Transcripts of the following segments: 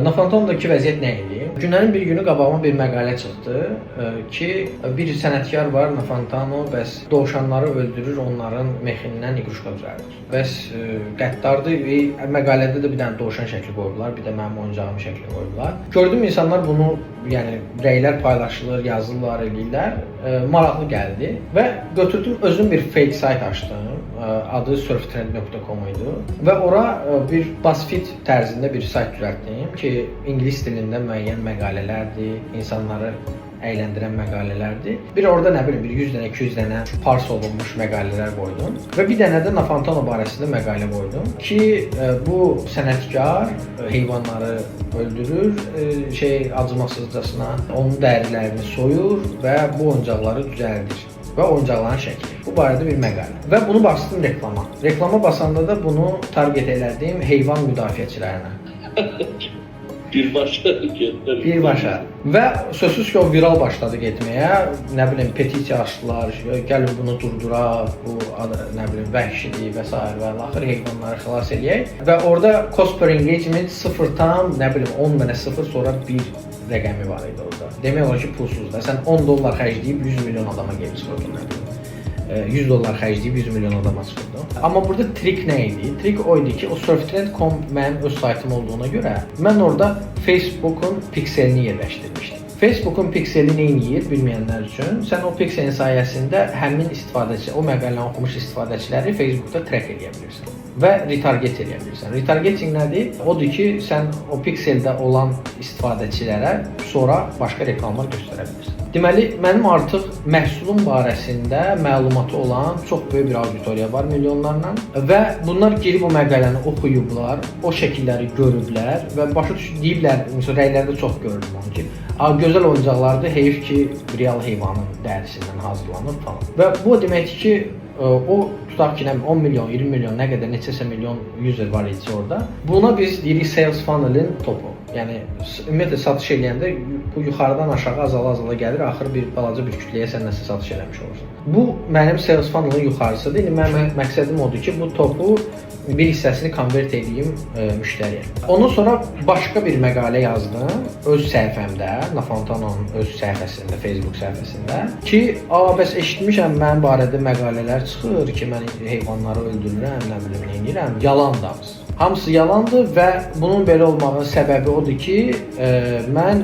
Nafantonodakı vəziyyət nə idi? Günlərin bir günü qabağıma bir məqalə çıxdı ki, bir sənətkar var, Nafantano, bəs dovşanları öldürür, onların mexindən iqruşka düzəldir. Bəs qəddardır və məqalədə də bir dənə dovşan şəkli qoyublar, bir də mənim oyuncağım şəkli qoyublar. Gördüm insanlar bunu, yəni rəylər paylaşılır, yazırlar, eləyirlər. Maraqlı gəldi və götürdüm, özüm bir fake site açdım. Adı surftrend.com idi və ora bir BuzzFeed tərzində bir sayt düzəltdim ki, ingilis dilində müəyyən məqalələrdir, insanları əyləndirən məqalələrdir. Bir orada nə bilim bir 100 dənə, 200 dənə parse olunmuş məqalələr qoydum və bir dənə də Nafantano barəsində məqalə qoydum ki, bu sənətkar heyvanları öldürür, şey acımasızcasına, onun dərilərini soyur və bu oyuncaqları düzəldir və oyuncaqların şəkli. Bu barədə bir məqalə. Və bunu bastım reklama. Reklama basanda da bunu target elədim heyvan müdafiəçilərinə. Birbaşa göndər. Birbaşa. Və sözsüz ki, o viral başladı getməyə. Nə bilim, petisiya açdılar, gəlin bunu durduraq, bu nə bilim vəhşidir və sair və axır heyvanları xilas eləyək. Və orada cost per engagement 0 tam, nə bilim, 10 dənə 0, sonra 1 rəqəmi var idi orada. Demək olar ki, pulsuz da. Sən 10 dollar xərcləyib 100 milyon adama gəlib çıxırdın, nə bilim. 100 dollar xərcləyib 100 milyon adama çıxırdı. Amma burada trik nə idi? Trik o idi ki, o surftrend.com mənim öz saytım olduğuna görə mən orada Facebook'un pikselini yerləşdirmişdim. Facebook'un pikseli nə edir bilməyənlər üçün, sən o pikselin sayəsində həmin istifadəçi, o məqaləni oxumuş istifadəçiləri Facebookda track eləyə bilirsən və retarget eləyə bilirsən. Retargeting nədir? Odur ki, sən o pikseldə olan istifadəçilərə sonra başqa reklamlar göstərə bilirsən. Deməli, mənim artıq məhsulum barəsində məlumatı olan çox böyük bir auditoriya var, milyonlarla, və bunlar girib o məqaləni oxuyublar, o şəkilləri görüblər və başa düş deyiblər, məsələn, rəylərdə çox görürdüm onu ki, "A, gözəl oyuncaqlardır, heyf ki, real heyvanın dərisindən hazırlanır" falan. Və bu o deməkdir ki, o tutaq ki, nə bilim 10 milyon, 20 milyon, nə qədər neçəsə milyon user var idisə orada. Buna biz deyirik sales funnel'in topu. Yəni ümumiyyətlə satış eləyəndə bu yuxarıdan aşağı azala-azala gəlir, axır bir balaca bir kütləyə sən nəsə satış eləmiş olursan. Bu mənim sales funnel'ın yuxarısıdır. İndi mənim məqsədim odur ki, bu topu bir hissəsini convert edeyim müştəriyə. Ondan sonra başqa bir məqalə yazdım öz səhifəmdə, Nafantanonun öz səhifəsində, Facebook səhifəsində ki, a, bəs eşitmişəm mənim barədə məqalələr çıxır ki, mən heyvanları öldürürəm, nə bilim nə edirəm. Yalandır hamısı. Hamısı yalandır və bunun belə olmağının səbəbi odur ki, mən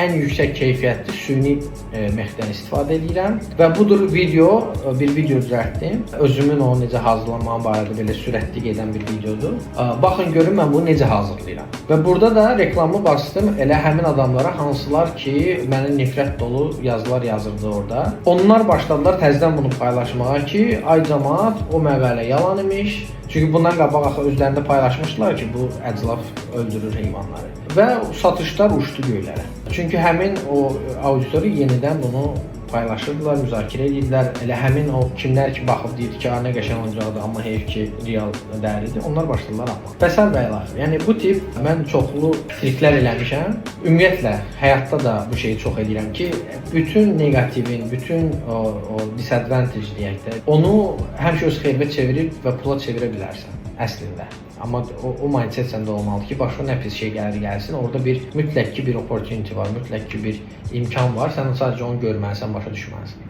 ən yüksək keyfiyyətli süni mexdən istifadə edirəm və budur video, bir video düzəltdim. Özümün o necə hazırlanmağım barədə belə sürətli gedən bir videodur. Baxın görün mən bunu necə hazırlayıram. Və burada da reklamı bastım elə həmin adamlara, hansılar ki, mənə nifrət dolu yazılar yazırdı orada. Onlar başladılar təzədən bunu paylaşmağa ki, ay camaat, o məqalə yalan imiş. Çünki bundan qabaq axı özlərində paylaşmışdılar ki, bu əclaf öldürür heyvanları. Və satışlar uçdu göylərə. Çünki həmin o auditoriya yenidən bunu paylaşırdılar, müzakirə edirdilər. Elə həmin o kimlər ki baxıb deyirdi ki, "A, nə qəşəng oyuncaqdır, amma heyf ki, real dəridir." Onlar başladılar almağa. Və sair və ilaxır. Yəni bu tip mən çoxlu triklər eləmişəm. Ümumiyyətlə həyatda da bu şeyi çox edirəm ki, bütün neqativin, bütün o disadvantage deyək də, onu həmişə öz xeyrinə çevirib və pula çevirə bilərsən əslində. Amma o mindset səndə olmalıdır ki, başına nə pis şey gəlir gəlsin, orada bir mütləq ki bir opportunity var, mütləq ki bir imkan var. Sən sadəcə onu görməlisən, başa düşməlisən.